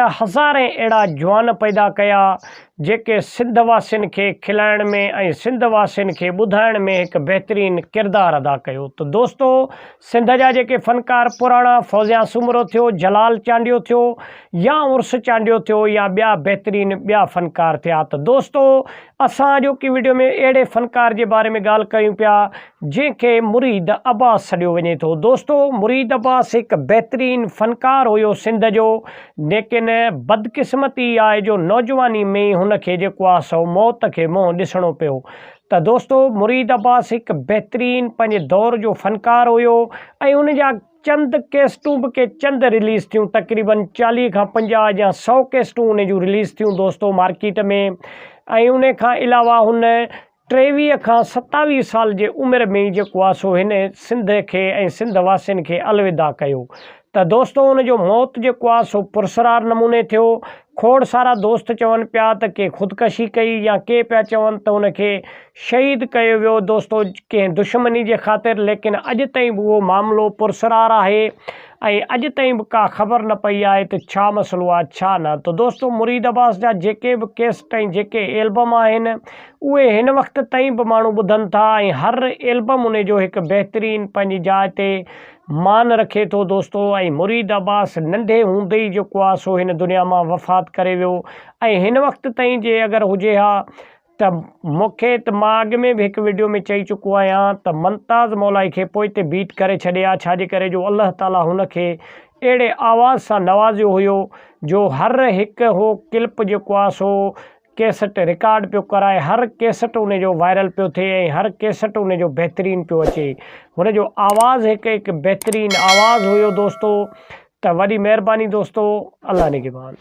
هزارين اهڙا جوان پيدا ڪيا جيڪي سنڌ واسين کي کلائڻ ۾ ۽ سنڌ واسين کي ٻڌائڻ ۾ هڪ بهترين ڪردار ادا ڪيو ته دوستو سنڌ جا جيڪي فنڪار پراڻا فوزيان سومرو ٿيو جلال چانڊيو ٿيو يا عرس چانڊيو ٿيو يا ٻيا بهترين ٻيا فنڪار ٿيا ته دوستو اسان اڄوڪي وڊيو ۾ اهڙي فنڪار جي باري ۾ ڳالهه ڪيون پيا جنهن کي مريد عباس سڏيو وڃي ٿو. دوستو مريد عباس هڪ بهترين فنڪار هيو سنڌ جو ليڪن بدقسمتي آهي جو نوجواني ۾ ئي هن کي جيڪو آهي سو موت کي منهن ڏسڻو پيو ته دوستو مريد عباس هڪ بهترين پنهنجي دور جو فنڪار هيو ۽ ان جا چند ڪيسٽون به ڪي چند رليز ٿيون تقريبن 40 کان 50 يا 100 ڪيسٽون ان جون رليز ٿيون دوستو مارڪيٽ ۾ ۽ ان کان علاوه هن 23 کان 27 سال جي عمر ۾ ئي جيڪو آ سو هن سنڌ کي ۽ سنڌ واسين کي الوداع ڪيو ته دوستو ان جو موت جيڪو آ سو پرسرار نموني ٿيو. کوڙ سارا دوست چون پيا ته ڪي خودڪشي ڪئي يا ڪي پيا چون ته ان کي شهيد ڪيو ويو دوستو ڪنهن دشمني جي خاطر ليڪن اڄ تائين به اهو معاملو پرسرار آهي ۽ اڄ تائين به ڪا خبر نه پئي آهي ته ڇا مسئلو آ ڇا نه ته دوستو مريد عباس جا جيڪي به ڪيسٽ ۽ جيڪي ايلبم آهن اهي هن وقت تائين به ماڻهو ٻڌن ٿا ۽ هر ايلبم انهي جو هڪ بهترين پنهنجي جاء تي مان رکي ٿو دوستو ۽ مريد عباس ننڍي هوندي ئي جيڪو آ سو هن دنيا مان وفات ڪري ويو ۽ هن وقت تائين جي اگر هجي ها ته مون کي ته مان اڳ ۾ به هڪ وڊيو ۾ چئي چڪو آهيان ته ممتاز مولائي کي پوئتي بيٽ ڪري ڇڏي ها ڇاجي ڪري جو الله تعالي هن کي اهڙي آواز سان نوازيو هيو جو هر هڪ هو ڪلپ جيڪو آهي سو ڪيسٽ رڪارڊ پيو ڪرائي هر ڪيسٽ ان جو وائرل پيو ٿئي ۽ هر ڪيسٽ ان جو بهترين پيو اچي هن جو آواز هڪ هڪ بهترين آواز هيو دوستو ته وڏي مهرباني دوستو الله نگهبان.